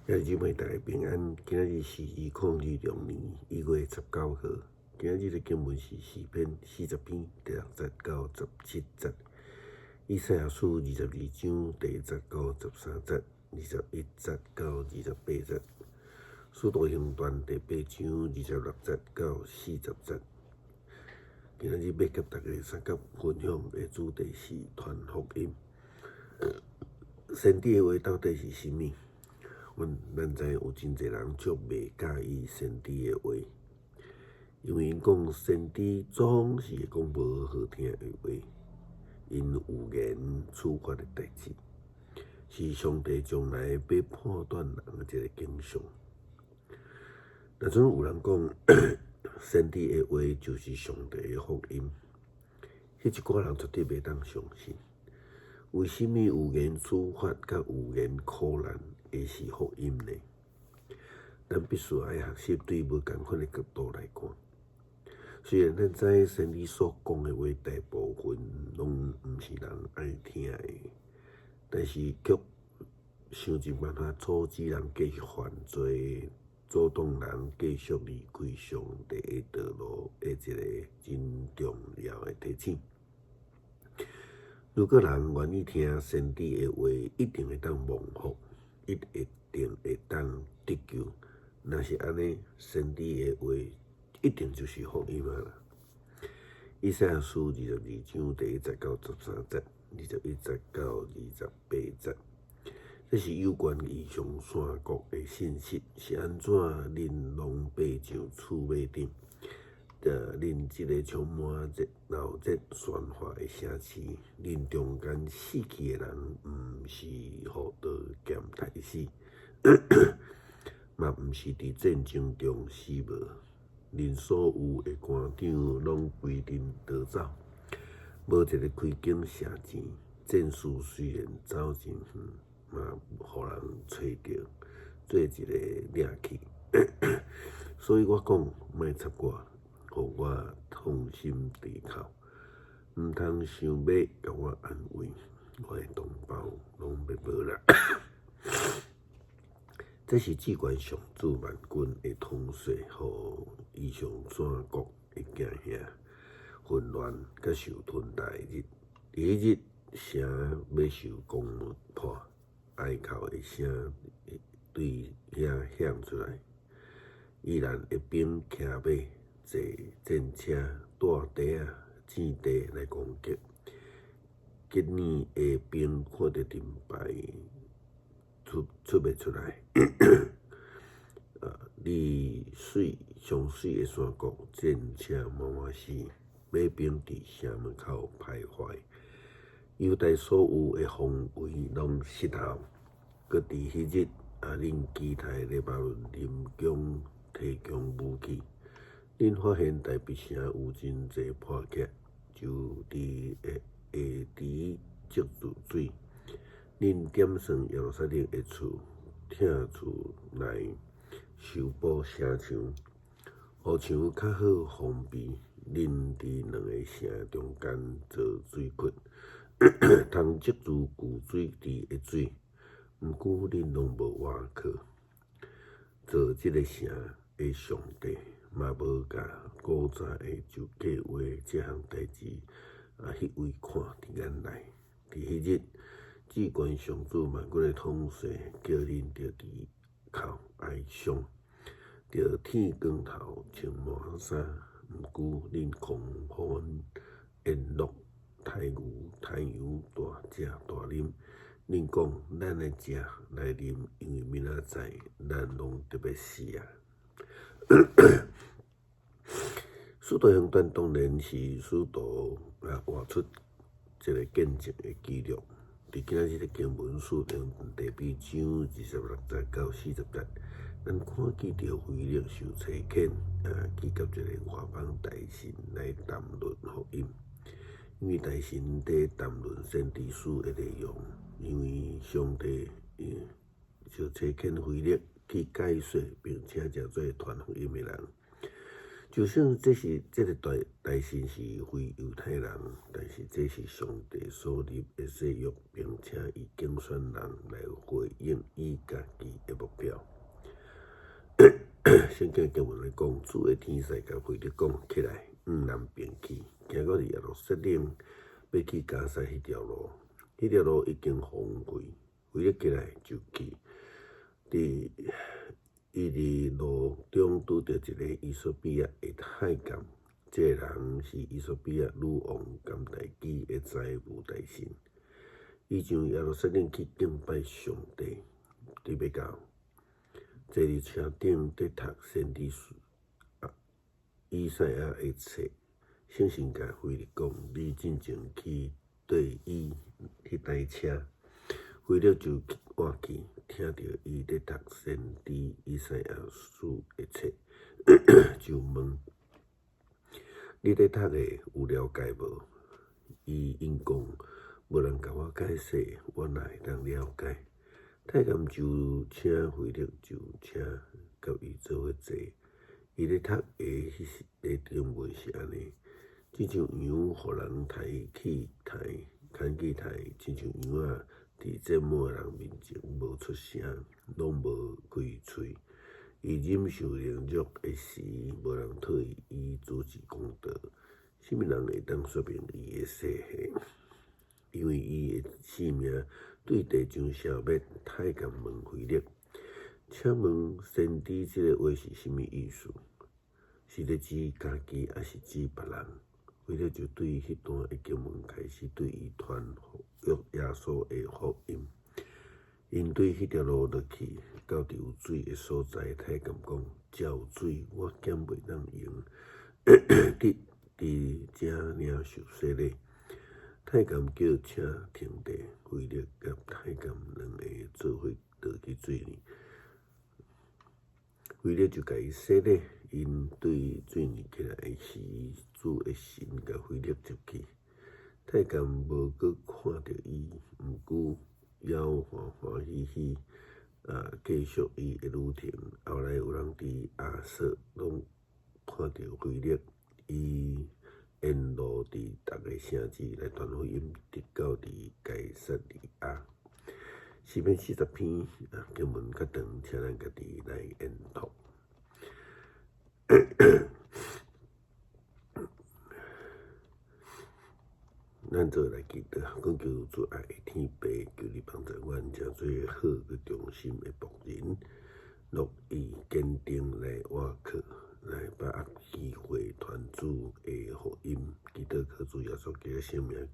兄弟姊妹大家平安，今仔日是2026年1月19號。今仔日的經文是詩篇40篇第6節到17節，以賽亞書22章第1節到13節，21節到28節，使徒行傳第8章26節到40節。今仔日欲佮大家相佮分享的主題是傳福音。先知的話到底是啥物？阮咱知有真濟人足袂佮意先知的話，因為𪜶講先知總是會講無好聽的話，𪜶預言處罰的代誌，是上帝將來欲判斷人的一個景象。若陣有人講先知的話就是上帝的福音，彼一寡人絕對袂當相信。為啥物預言處罰佮預言苦難會是福音呢？咱必須愛學習對無仝款的角度來看。雖然咱知先知所講的話大部分攏毋是人愛聽的，但是卻想盡辦法阻止人繼續犯罪，阻擋人繼續離開上帝的道路的一個真重要的提醒。如果人願意聽先知的話，一定會當蒙福，一定會當得救。若是按呢，先知的話一定就是福音啊！以賽亞書22章第1節到13節，21節到28節，這是有關異象山谷的信息，是按怎恁攏爬上厝尾頂？恁這个充滿熱鬧熱喧譁的城市，恁中間死去的人，毋是予刀劍刣死，嘛毋是佇戰爭中死無。恁所有的官長攏歸恁逃走，無一个開弓射箭。戰士雖然走真遠，嘛予人揣著，做一个掠去。所以我講，莫插我，予我痛心疾口，毋通想欲共我安慰，我的同胞攏欲無啦。這是至懸上主萬軍的統帥，予異象山谷會驚嚇、混亂，佮受吞噬的日。佇彼日，城欲受攻破，哀哭的聲對遐響出來。以攔的兵騎馬、坐戰車、帶蹄仔、戰地來攻擊。吉爾的兵看著盾牌出出袂出來。你水上水的山谷，戰車滿滿死，馬兵佇城門口徘徊。猶大所有的防衛攏失效。閣佇彼日，恁期待黎巴嫩林宮提供武器，恁發現大衛城有真濟破客，就佇下池積聚水。恁點算耶路撒冷的厝，拆厝來修補城牆，予牆較好防備。恁佇兩个城中間造水渠，通積聚舊水池的水，毋過恁攏無倚靠。造這个城的上帝，嘛無共古早的就計劃這項代誌，彼位看佇眼內。佇彼日，至懸上主萬軍的統帥叫恁著低哭哀傷，著剃光頭穿麻衫。毋過恁狂歡宴樂，刣牛刣羊大食大啉。恁講，咱來食來啉，因為明仔載咱攏著欲死啊！使徒行傳當然是使徒活出這个見證的記錄。佇今仔日的經文使徒行傳第8章26節到40節，咱看見著腓力受差遣，去佮一个外邦大臣來談論福音。因為大臣佇談論先知書的內容，因為上帝就差遣腓力去解說，並且成做傳福音的人。就算這是這个大大臣是非猶太人，但是這是上帝所立的誓約，並且伊揀選人來回應伊家己的目標。聖經經文來講，主的天使共腓力講起來，向南邊去，行到佇耶路撒冷，欲去迦薩彼條路，彼條路已經荒廢。腓力起來就去，佇伊佇路中拄著一個衣索比亞的太監，這个人是衣索比亞女王甘大基的財務大臣。伊上耶路撒冷去敬拜上帝，佇欲到，坐佇車頂佇讀先知書以賽亞的冊，聖神共腓力講：你進前去綴伊彼台車。腓力就倚去，聽著伊佇讀先知以賽亞書的冊，就問：你佇讀的有了解無？伊應講：無人共我解釋，我哪會當了解？太監就請腓力上車，佮伊做伙坐。伊咧讀的彼時的經文是按呢：親像羊予人抬去刣，牽去刣，親像羊仔佇剪毛的人面前無出聲，攏無開喙。伊忍受凌辱的時，無人替伊主持公道。啥物人會當說明伊的世系？因為伊的性命對地上消滅。太監問腓力：請問先知這个話是啥物意思？是咧指家己，抑是指別人？腓力就對彼段的經文開始對伊傳耶穌的福音。𪜶對彼條路落去，到佇有水的所在，太監講：遮有水，我敢袂當用得佇遮領受洗禮？太監叫車停低，腓力佮太監兩个做伙落去水裡，腓力就共伊洗禮。𪜶對水裡起來時，主的神共腓力接去。太監無閣看著伊，毋過猶歡歡喜喜啊，繼續伊的旅程。後來有人佇亞索攏看著腓力，伊沿路佇逐个城市來傳福音，直到佇該撒利亞。詩篇40篇啊，經文較長，請咱家己來研讀。咱做來祈禱，懇求主愛的天父，求你幫助阮，成做好閣忠心的僕人，樂意堅定來倚靠，來把握機會傳主的福音。祈禱靠主耶穌基督聖名。